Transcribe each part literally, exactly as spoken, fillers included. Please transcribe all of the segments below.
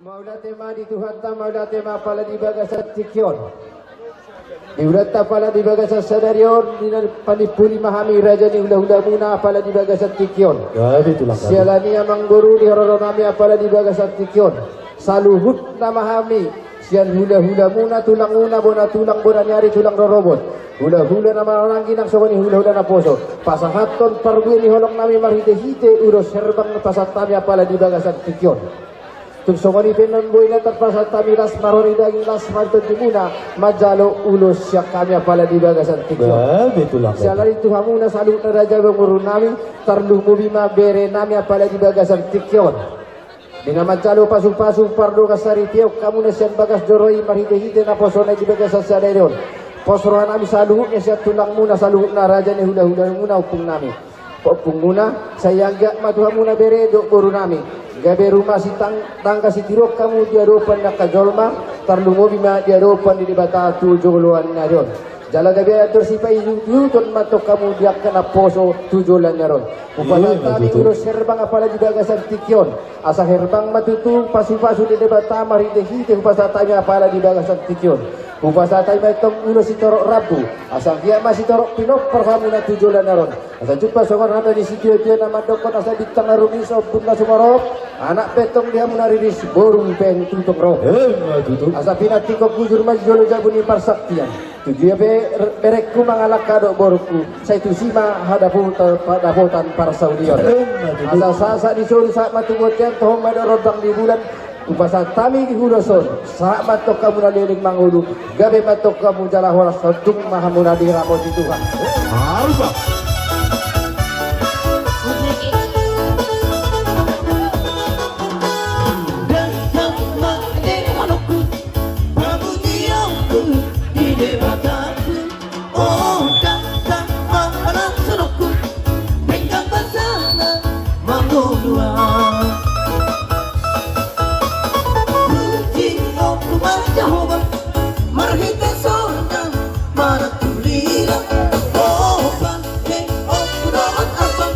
Mauliate ma di Tuhanta, mauliate ma apala di bagasan tingki on. Di ulaonta apala di bagasan sadari on, di na panimpuli ma hami raja ni hulahulamuna apala di bagasan tingki on. Gabe tulang kami. Siala ni i amangboru, di haroro nami apala di bagasan tingki on, saluhutna ma hami sian hulahulamuna, tulangmuna, bona tulang, bona ni ari, tulang rorobot, hulahula na marhaha nang ginang, songon i hulahula naposo, pasahathon parbue ni holong nami marhitehite ulos herbang na pasahat hami apala di bagasan tingki on. Tung songon i pe annon, boi na tarpasahat hami las marhori daging, las marhori tondimuna, manjalo ulos sian hami apala di bagasan tingki on. Gabe tulang kami. Siala ni i tu hamuna saluhutna raja boru nami, tarlumobi ma bere nami apala di bagasan tingki on. Di na manjalo pasupasu pardongansaripeon hamuna sian bagas joro i marhitehite naposona i di bagasan sadari on. Pos roha nami saluhutna sian tulangmuna, saluhutna raja ni hulahulamuna, ompung nami, ompungmuna, sai anggiat ma tu hamuna bere dohot boru nami, gabe rumah sitang-, tangga sitiruon hamu di adopan ni angka jolma, tarlumobi ma di adopan ni Debata tu joloan ni ari on. Jala gabe andor sipaihutuhuton ma antong hamu di angka naposo tu joloan ni ari on. Hupasahat hami ulos herbang apala di bagasan tingki on. Asa herbang ma tutu pasupasu ni Debata marhitehite hupasahat hami apala di bagasan tingki on. Hupasahat hami ma antong ulos sitorop rambu, asa anggiat ma sitorop pinompar hamuna tu joloan ni ari on. Asa jumpa songon hata ni sitiotio na mandokkon, asa bintang na rumiris, ombun na sumorop, anak pe antong di hamuna riris, boru pe antong ro. Emma tutu. Asa pinantikhon hujur ma di jolo jabu ni parsaktian. Tu dia pe berengku mangalangka dohot borungku, sai tusi ma hadapotan, hadapotan parsaulian. Emma tutu. Asa sahat-sahat ni solu, sahat ma tu bontean, toho ma dohot rondang ni bulan. Hupasahat hami ulos on, sahat ma antong hamu na leleng mangolu, gabe ma antong hamu jala horas, tung ma hamuna diramoti Tuhan. Arupa. Datang ma di holongku, pamujionku di Debataku. O, datang ma pangalahoonku, denggan ma sanga mangolu au. Pujion ma Jahowa, marhite sorga manang tu lila. O, pangkeonku dohot arpang,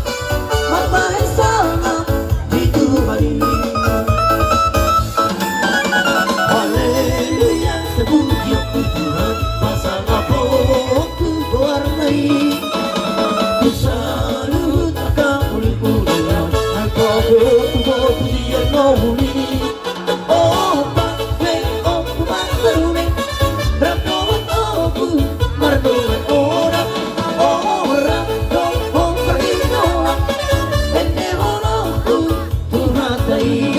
marbahen sanga di Tuhan i. Haleluya, sai pujionku Tuhan, pasangaphonku goarna i. Tu saluhut angka uli-ulian, angka pe tu pujion na uli. O, pangkeonku marbarune, rap dohot ompu mardongan oda. O, rap dohot parginola, endehononku tu hata i.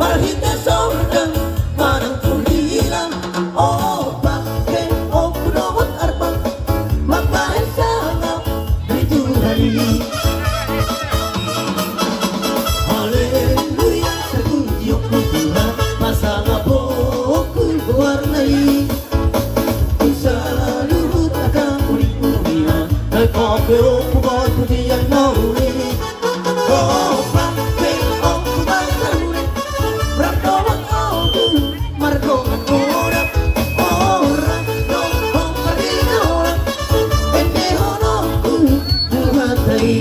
Marhite sorga manang tu lila, o, pangkeonku dohot arpang, mambahen sanga di Tuhan i. Haleluya, sai pujionku Tuhan, pasangaphonku goarna i. Tu saluhut angka uli-ulian, na pangkeonku marpujian na uli. O, pangkeonku marbarune, rap dohot ompu mardongan oda. O, rap dohot parginola, endehononku tu hata i.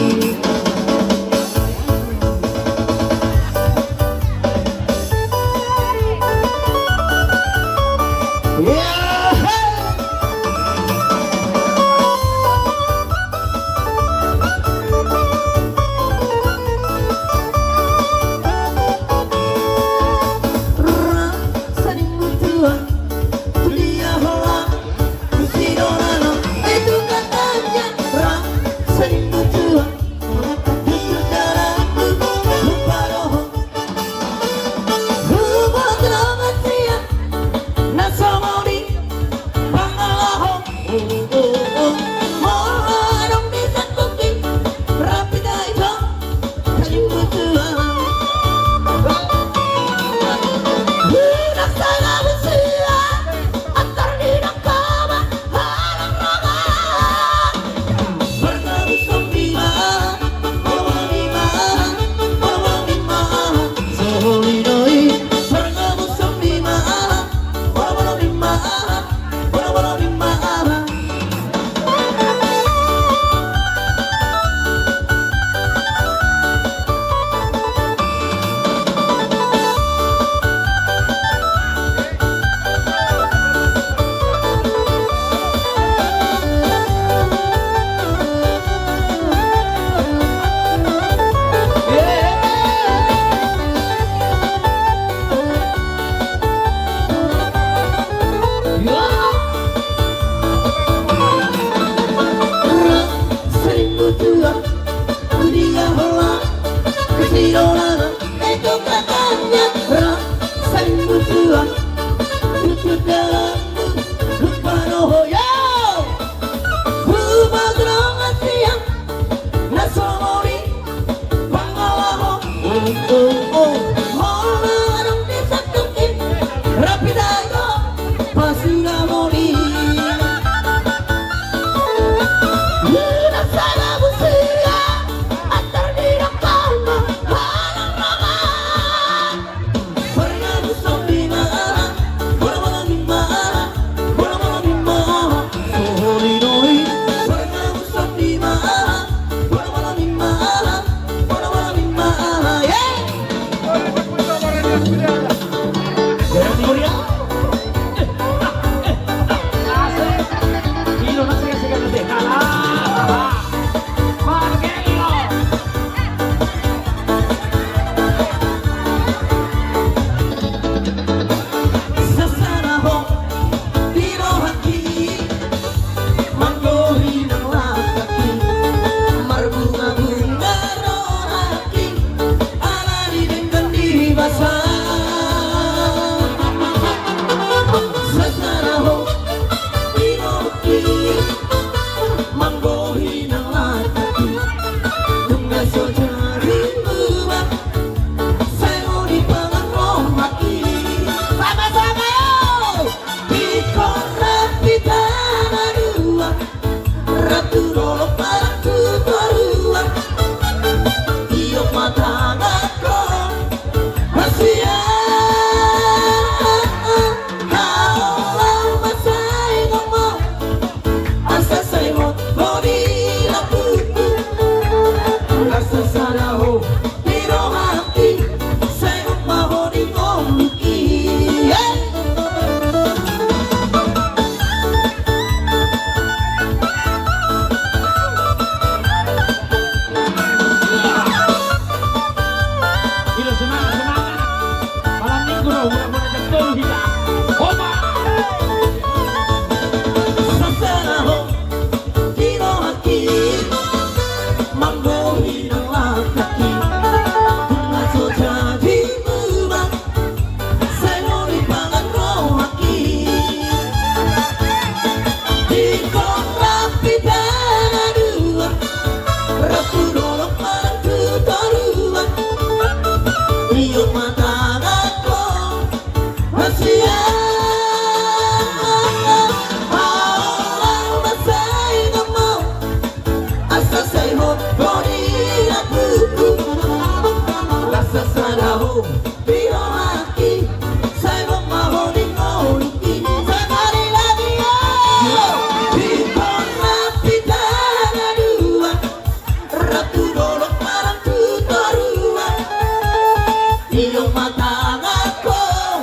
Oh, oh, molo adong di sandok i, rapi dao, pasuda moli. Nunga sada busia, antar di dakal ma, halang roha. Pernah ku sondi ma aha, bola-bola ni ma aha, bola-bola ni ma aha. Sohori doi, pernah ku sondi ma aha, bola-bola ni ma aha, bola-bola ni ma aha. Ye! Daerah Timur ya. Sasada ho di rohangki, manggohi nang langkangki, marbunga-bunga rohangki, ala ni denggan di basa. Sasada ho di rohangki, manggohi nang langkangki, nunga so jadi bubar, sai ho dipangan rohangki. Sama-sama yo! Ingkon rap hita na dua, rap tu dolok ma rap tu toruan. Iok ma tanganhon, hasian. Hau laho masaingon ma, asa sai hot ho di lambungku. Asa sada ho di rohangki, sai hot ma ho di ngolungki. Hei! Ido semangat, semangat. Malam minggu do, mulai, mulai jam tolu hita. Hoba! Sasada ho di rohangki, manggohi nang langkangki, nunga so jadi bubar, sai ho dipangan rohangki. Ingkon rap hita na dua, rap tu dolok ma rap tu toruan. Iok ma tanganhon, hasian. Hau laho masaingon ma, asa sai hot ho di lambungku. Asa sada ho di rohangki, sai hot ma ho di ngolungki. Sekali lagi yo. Ingkon rap hita na dua, rap tu dolok ma rap tu toruan. Iok ma tanganhon,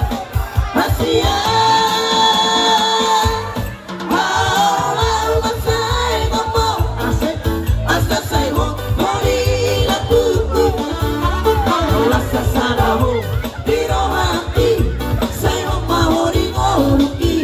hasian. Hau laho masaingon ma, asa sai hot ho di lambungku. Asa sada ho di rohangki, sai hot ma ho di ngolungki.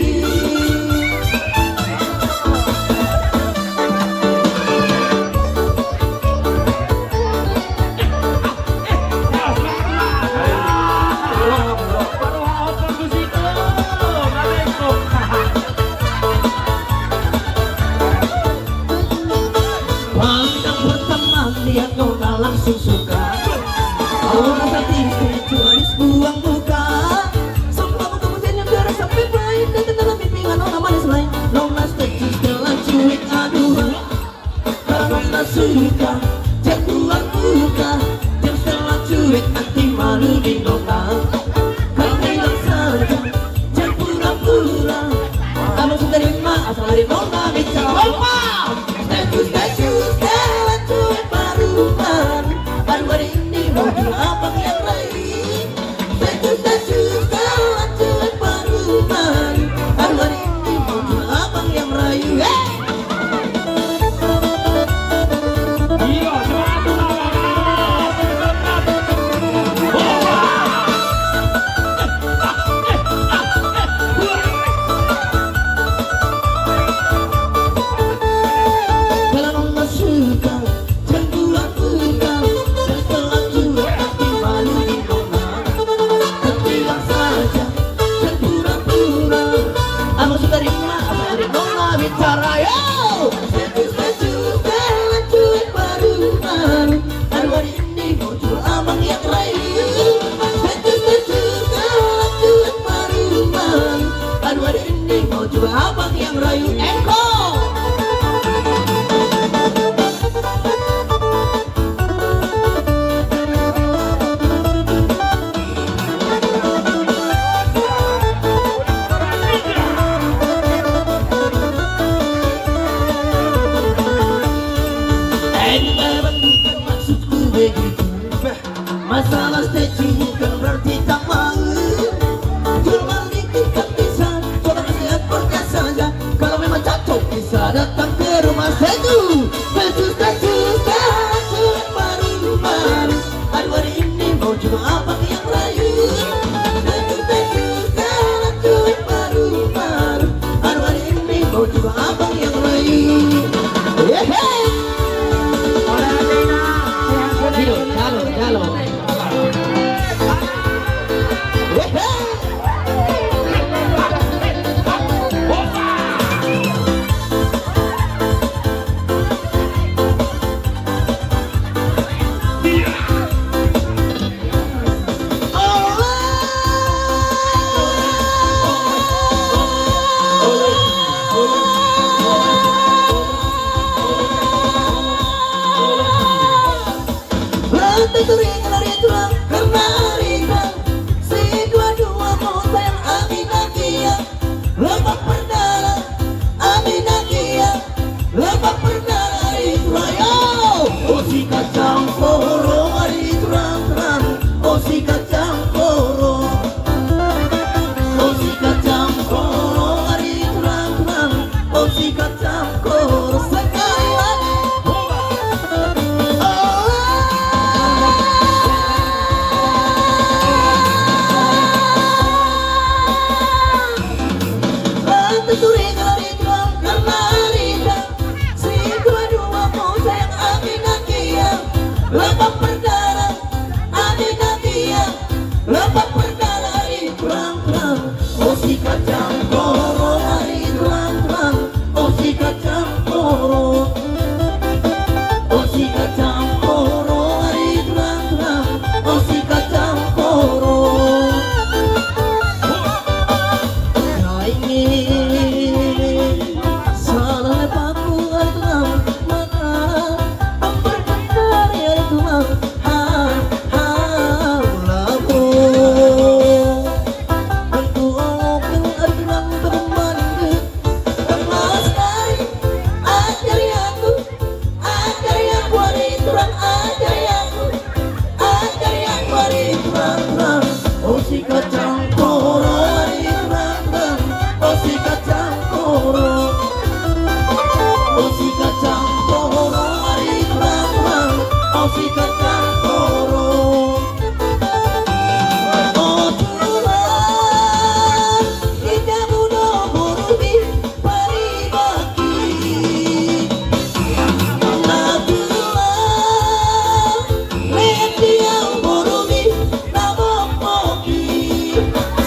Pandang pertama lihat nona langsung suka. Aura cantik, curalis buang muka. Semua muka musim yang biar sampai main dan dalam mimpi nona manis lain. Nona setuju setelan cuek aduh. Karena suka, jam dua buka, jam setengah cuek nanti malu di nona. Kau bilang saja, jam pura-pura. Abang sudah terima, asal dari nona bicara. Opa! Status, status, setelan cuek baruan. Masalah stay tune bukan berarti tak mau. Cuma bikin kepisah, coba lihat podcast saja. Kalau memang cocok bisa datang ke rumah. Stay tune, stay tune, stay tune, stay tune, baru, baru. Aduh, hari ini mau juga abang yang rayu. Stay tune, stay tune, stay tune, baru, baru. Aduh, hari ini mau juga abang yang rayu. Yeay. Jalo, jalo, jalo. Lantai turingan ari Tulang, karena ari Tulang, si dua-dua mota yang ami nagia, lepak perdana, ami nagia, lepak perdana ari Tulang, yo. O si kacang koro ari Tulang, Tulang, o si kacang koro. O si kacang koro ari Tulang, Tulang, o si kacang koro. Sekali lagi. Lantai turingan ari Tulang, karena ari Tulang, si dua-dua mota yang ami nagia, lepak perdana, ami nagia, lepak perdana ari Tulang, Tulang. O si kacang koro ari Tulang, Tulang, o si kacang koro. O si kacang koro ari Tulang, Tulang, o si kacang koro. Salah lepakku ari Tulang, maka ambar kentari ari Tulang. Ha, ha, lapo. Tentu oke ari Tulang, teman. Mas Nari, ajari aku, ajari aku ari Tulang, ajari aku, ajari aku ari Tulang, Tulang. O si kacang koro ari Tulang, Tulang, o si kacang koro. O si kacang koro ari Tulang, Tulang, o si kacang koro. O Tulang, indamu do borumi, paribaki. Na Tulang, lean di au borumi, na mompoki.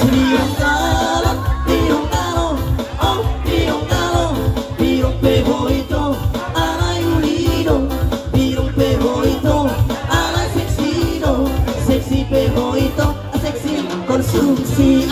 Sirion dalan, sirion dalan, o sirion dalan, sirion pe ho ito, alai uli do, sirion pe ho ito, alai seksi do, seksi pe ho ito. Seksi konsumsi.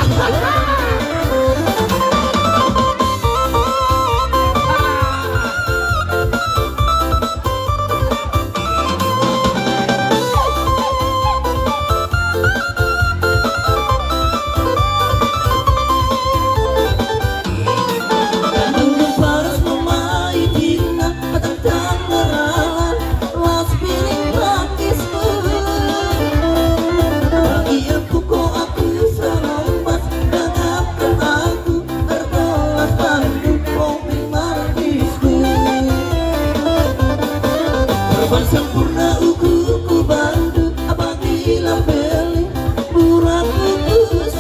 Sempurna ukuku bandu, apabila beli murah putus.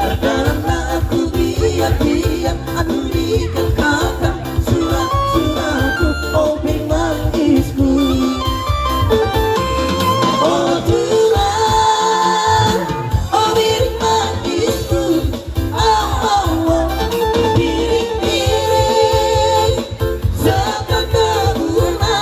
Terkadang aku biar-biar, aku ikan kakak, surat-suratku, o biring mangisku. O Tulang, o biring mangisku. O, o, o, biring, biring, sekarang tak guna.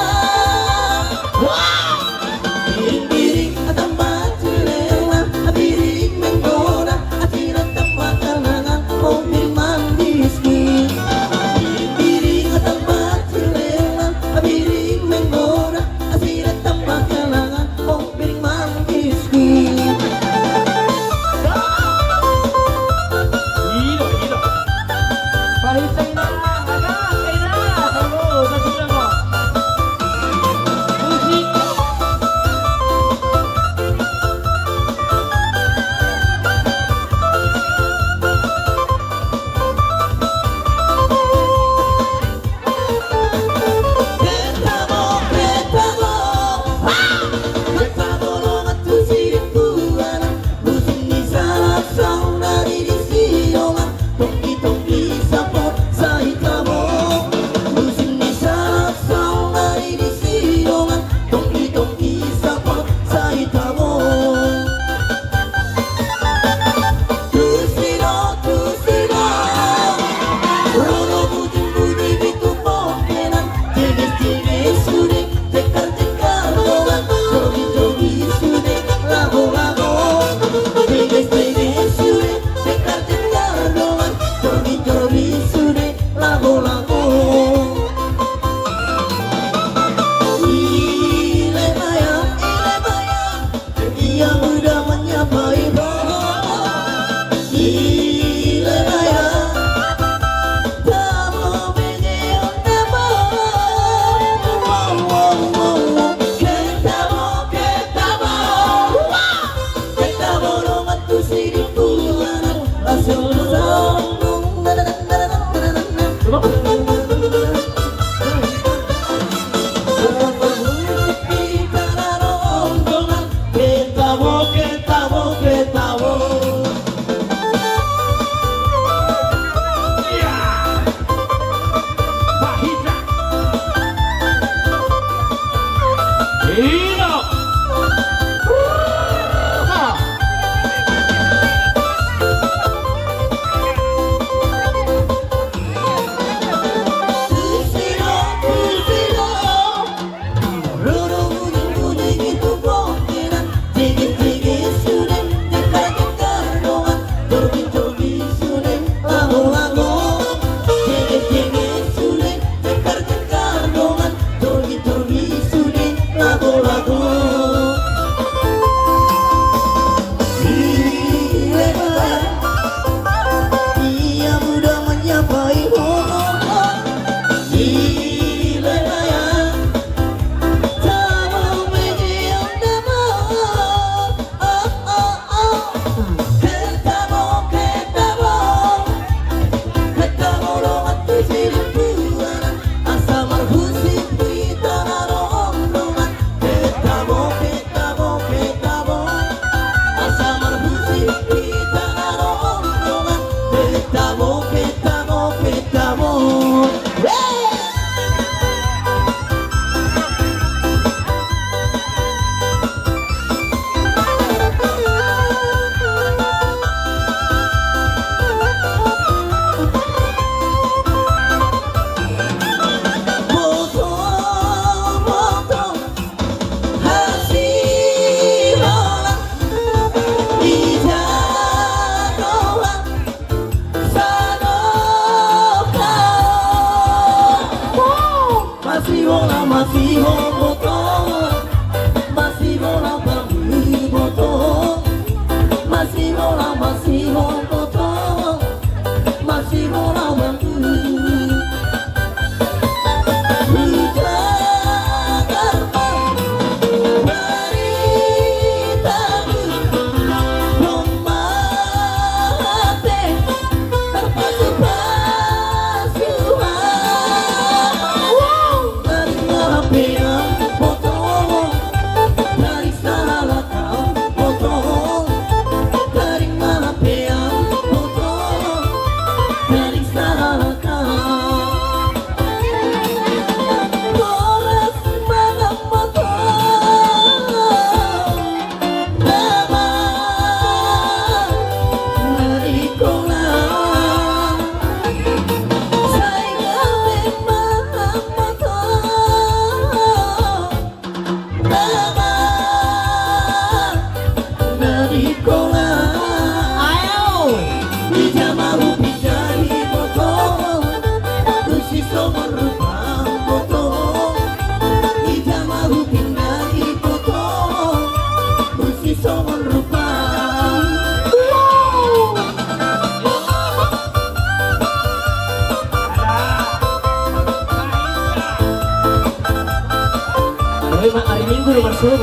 Masihol boto, masihol abang boto, masihol, masihol boto, masihol abang. Hujagar ma baritamu, domma hape tarpasupasu au. Taring ma hape au boto, taring sahalak au boto, taring ma hape au boto, taring sahalak au. Horas ma na boto, na di holan. Sai gabe ma na boto, na di holan. Ayo. Ija ma hupinda i boto, tu si songon rupa boto. Ija ma hupinda i boto, tu si songon rupa. Oi, ma, hari Minggu lo marsuo.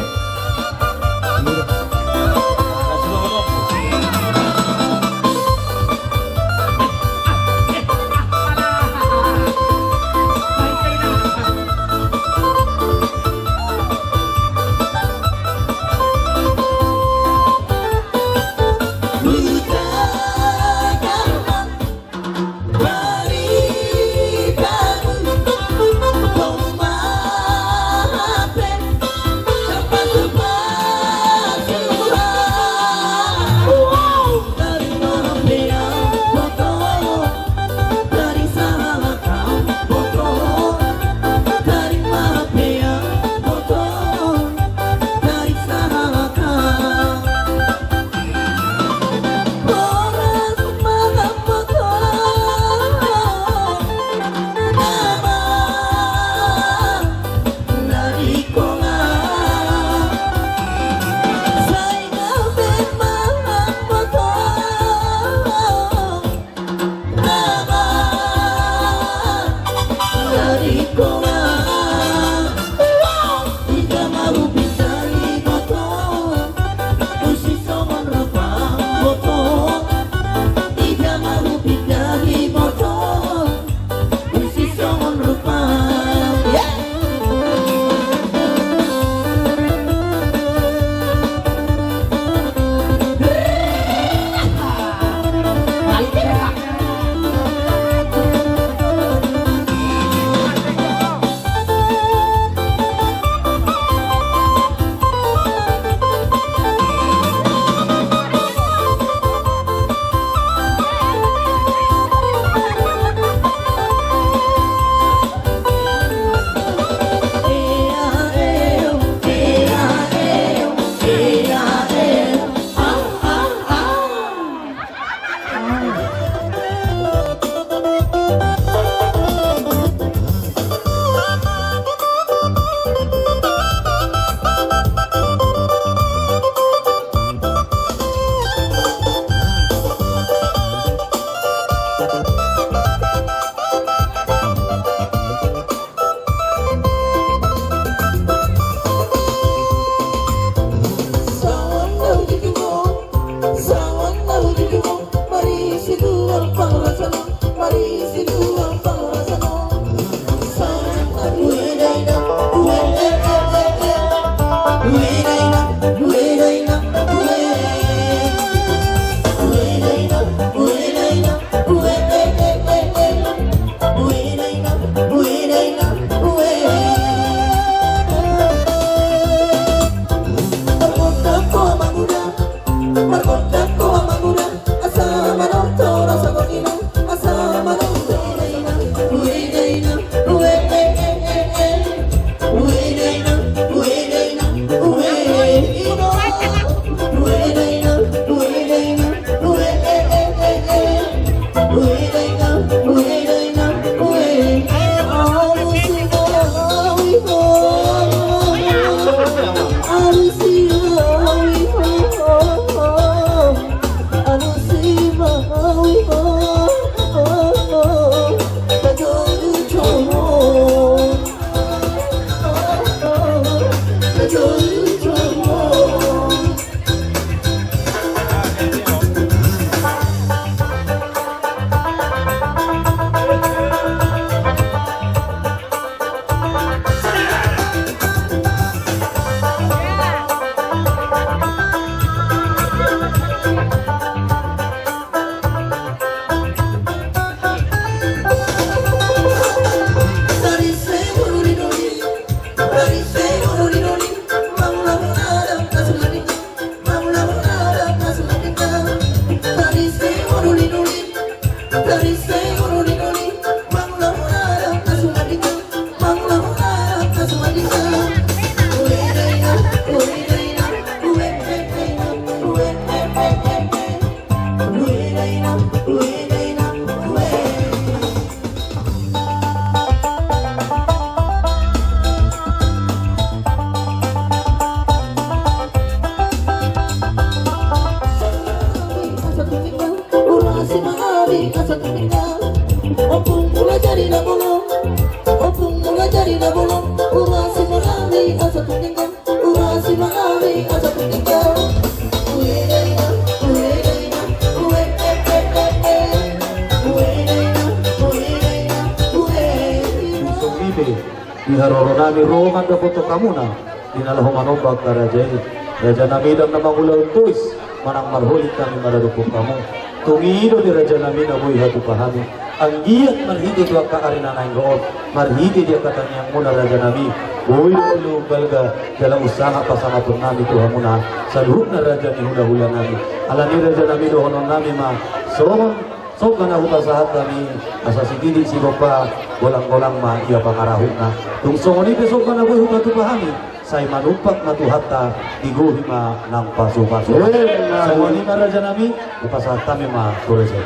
Di haroro nami ro mandapothon hamuna di na laho manombang harajaon i. Raja nami, ndang na mangulahon tois manang marholit hami maradophon hamu. Tung i do di raja nami na boi hatupa hami. Anggiat marhite tu angka ari na naeng ro on, marhite di angka tangiangmuna raja nami, boi do balga jala unsangap pasangapon nami tu hamuna saluhutna raja ni hulahula nami. Alani raja nami, dohonon nami ma songon sogot na hupasahat hami, asa sititi sigompa, golanggolang ma ia pangarahutna. Tung songon i pe sogot na boi hupatupa hami, sai manumpak ma Tuhanta, digohi ma nang pasupasu. Emma. Songon i ma raja nami, hupasahat hami ma tu raja.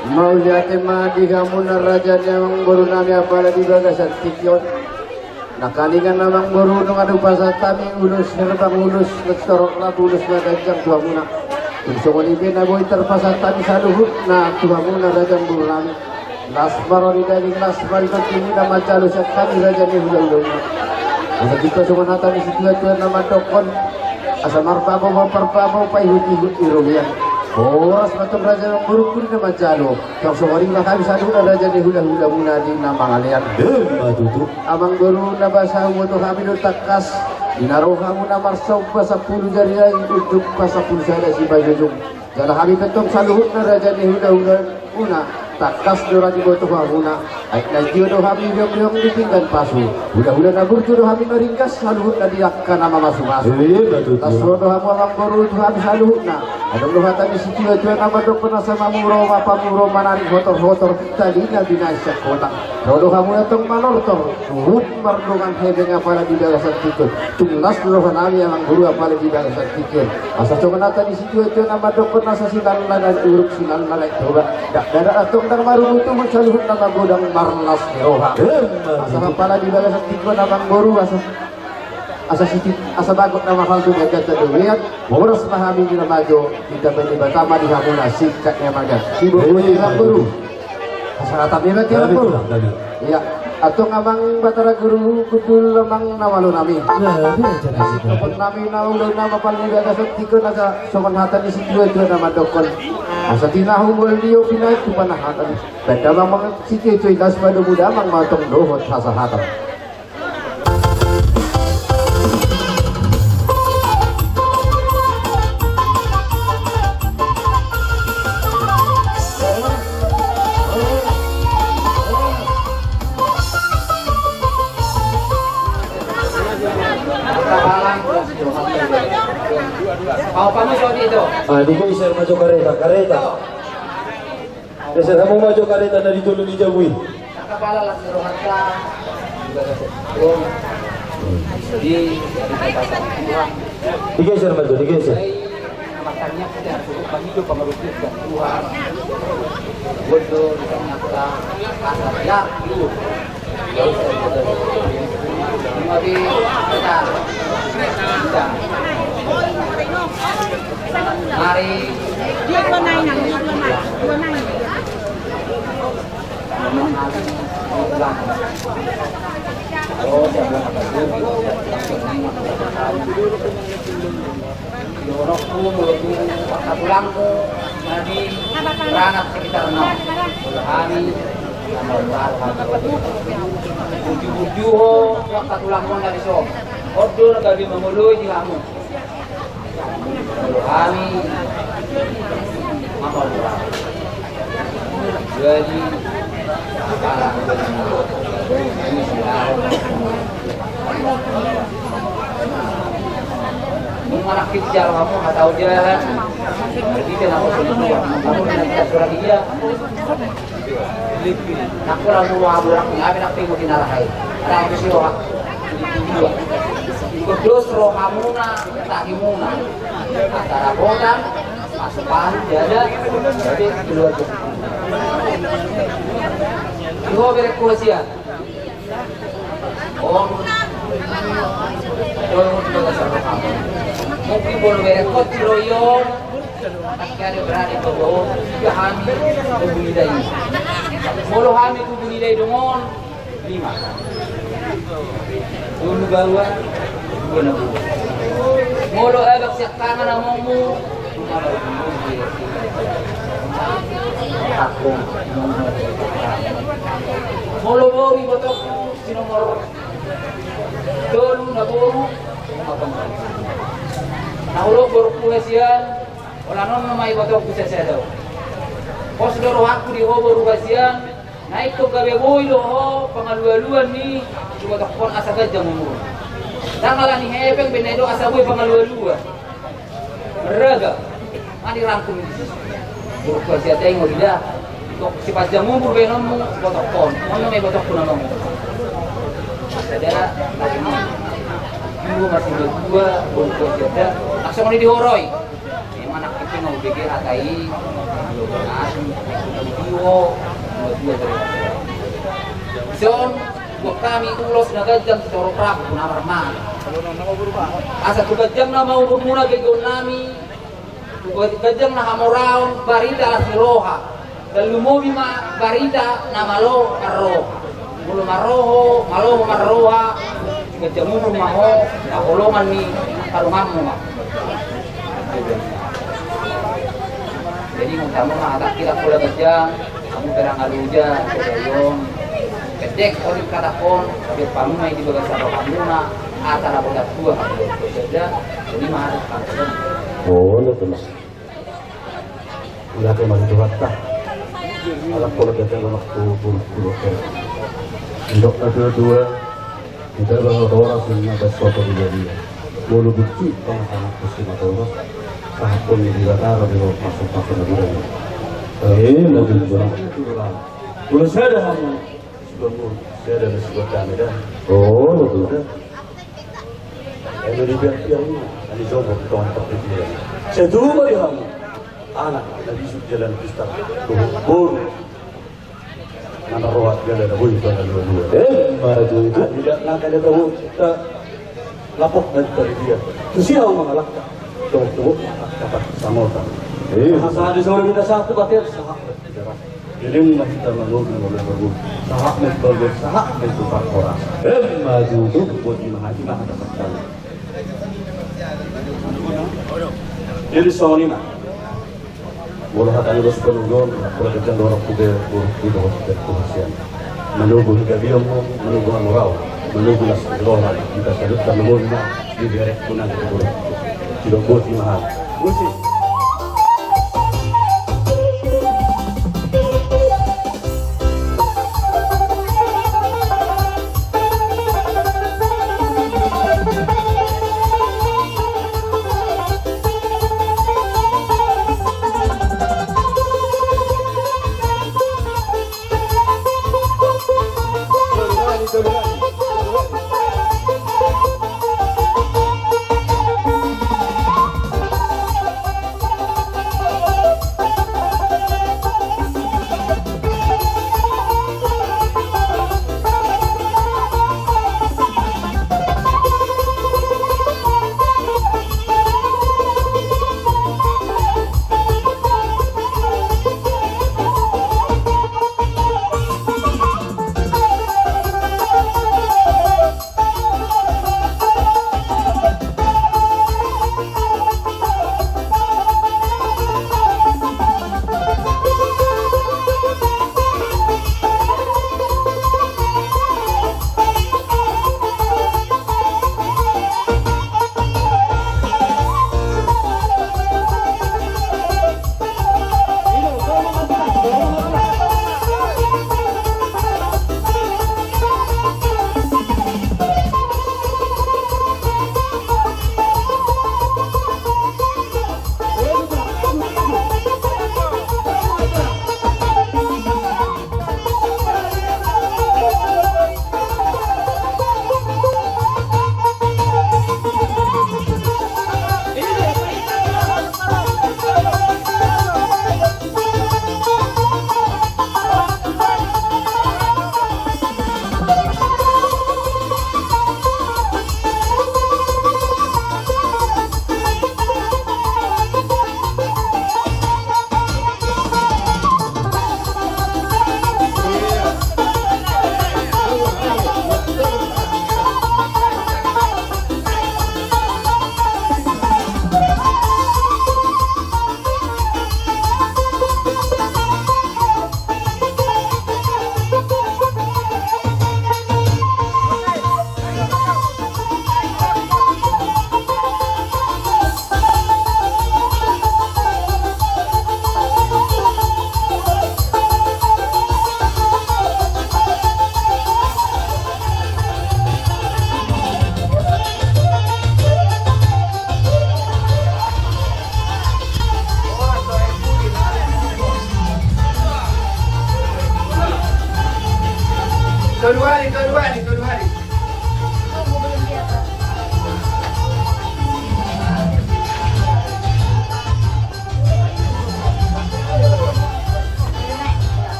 Mauliate ma di hamuna raja ni amangboru nami, apala di bagasan tingki on. Nangkiningan amangboru, nunga hupasahat hami ulos herbang, ulos na torop, laho ulos na ganjang tu hamuna. Tung songon i pe na boi tarpasahat hami saluhutna tu hamuna raja ni amangboru nami. Las ma ro di daging, las ma ro di tondi, na manjalo sian hami raja ni hulahula. Asa tingki songon hata ni situatua na mandokkon: Asa marbabo ma parbabo, paihutihut ni robean. Horas ma tong raja ni amangboru di na manjalo. Tong songon i ma hami saluhutna raja ni hulahulamuna di na mangalean. Emma tutu. Amangboru na basa, huboto hami do tangkas di na ro hamuna marsomba sampulu jari, ai unduk pasampulu sada simanjujung. Jala hami pe tong saluhutna raja ni hulahulamuna, tangkas do ra diboto hamuna. Ai na tio do hami biongbiong di pinggan pasu, hulahula na burju do hami maringgas, saluhutna di angka na mamasumasu. Emma tutu. Las ro do hamu amangboru tu hami saluhutna. Adong do hata ni situatua na mandokkon: Asa mamuro ma pamuro, manarik hotorhotor, tali na binahen sian hotang. Ro do hamuna tong manortor, huhut mardongan hepeng apala di bagasan tingki on. Tung las do roha nami amangboru apala di bagasan tingki on. Asa songon hata ni situatua na mandokkon: Asa sinalala naeng uruk, sinalala naeng toba, dakdanak antong ndang marungutungut, saluhutna magodang marlas ni roha. Emma tutu. Asa apala di bagasan tingki on amangboru, asa Asa siti, asa bagot na mahal tu gagata dobean, horas ma hami di na majo, ditambai Debata ma di hamuna singkat ni amaga. Siboan ni amangboru. Asa tambai ma di amangboru. Iya, antong amang Batara Guru Gundul, amang na malo nami. Iya, iya, iya. Asa singkopon nami na ulaon na mapal di bagasan tingki on, asa songon hata ni situatua na mandokkon: Asa tinahu mol dio pinaek tu panahatan. Baen damang ma sitiotio i, las ma domu damang ma tong dohot hasahatan. Ah, digeser ma jo kareta, kareta. Geser hamu ma jo kareta na di tolu ni jabu i. Digeser ma jo, digeser. Mari. Tulangmu na di ranat sekitar na. Hami. Burju-burju ho angka tulangmu na di son. On do na gabe mangoloi di hamu. Hami. Apa? Jadi, nunga nangkin jalo hamu hatau jalan. Jadi, kenapa semua? Kamu dengan kita surat dia. Nangkon hamu, hamu nangkin, nangkin mungkin arah hai. Ada apa sih, Wak? Ingkon dos rohamuna, tahimuna. Antara kota, Pasu-pasu, jala, jadi keluarga. Iho berek kuasian. Om. Tolong juga kasar rohamuna. Mungkin bolu berek koti royon. Tapi ada berani kau, ya hami, tubuh lidai. Bolu hami tubuh lidai dongon. Lima. Dua baoa, dua na boru. Molo abang sian tangan amongmu. Aku. Molo boru ibotongku si nomor tolu na boru. Na olo borungku hasian. Holan on ma ibotongku sasada. Pos do rohangku di ho boru hasian. Na ingkon gabe boi do ho pangalualuan ni ibotongkon asa ganjang umur. Ndang ala ni hepeng be na i do asa boi pangalualuan. Marragam. Nga dirangkum i. Borungku hasian, taringot i da. Tok sipanjang umur baenonmu ibotongkon. On nama ibotongku na mangolu. Sada, tadi ni. Dua masih dua, borungku hasian da. Langsung di dihoroi. Ima nangkin pe nga hubege hata i, dua belas, dua puluh dua, dua puluh dua. Son, buat hami ulos na ganjang tu torop rambu na marmana. Asa tu ganjang nama umurmuna begeon nami, tu ganjang na hamoraon, barita las ni roha. Tarlumobi ma barita na malo marroha. Molo marroha, malo marroha, ganjang umur ma ho, na holongan ni angka donganmu ma. Jadi, molo tama ma hata kita pola ganjang, hamu perang aluja, kejadian, pendek, orit kata on, tapi pangunai di bagasan rohamuna, asa na poda tua, hamu, jadi, jadi ma hata kita. Oh, lu tuh, Mas. Ulaon ma di Tuhanta. Alai pola ganjang ma tu borungku. Didok na tuatua, di bagasan roha songon na bas sopo di badia. Molo bucci, tongtong na tusi ma torop. Sahat pun di batara di bagasan pasu-pasu na gudang. Eh, na tuatua. Molo sada hamu. Sudah mu, saya ada nasi buat kami dah. Oh, betul. Eno di biar-biar ini, ani jomblo di kawan tak di biar. Saya tuh bagi kamu. Anak, na bisuk jalan pista. Boru. Nama rohat jalan na boi pada dua-dua. Eh, maju itu. Tidak, nggak ada tahu. Kita lapok dari, dari dia. Terus dia ngomong, "Alah, tuh, tuh, dapat sama orang." Eh. Masa ada seorang kita satu, pakai sahak. Jadi, ma hita mangolu, molo mangolu. Sahat ma bagas, sahat ma tu parhorasan. Emma tutu. Boti ma hita, ma hata sakali. Jadi, songon i ma. Molo hata ni dos panunggon, molo ganjang dohot tu be, molo di dohot tu be, tu hasian. Manogu di gabeonmu, manogu hamoraon, manogu las ni roha, hita saluhut tarlumobi ma. Di berekku nang tu borungku. Sidok boti ma hami. Boti.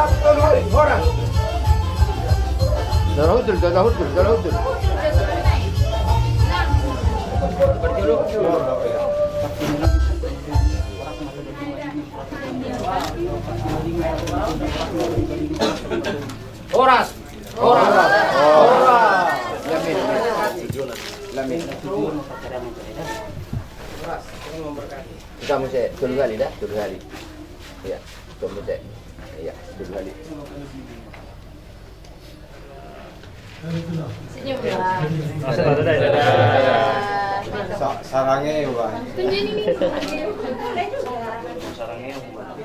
Horas. Dalahutul, dalahutul, dalahutul. Horas. Horas. Horas. Lamin. Lamin. Horas. Kita mesti tolu kali dah, tolu kali. Iya, tolu kali. Iya, tolu kali. Senyum, Bang. Sa-, sarangnya, Bang. Tunjukin ini. Sarangnya, Bang.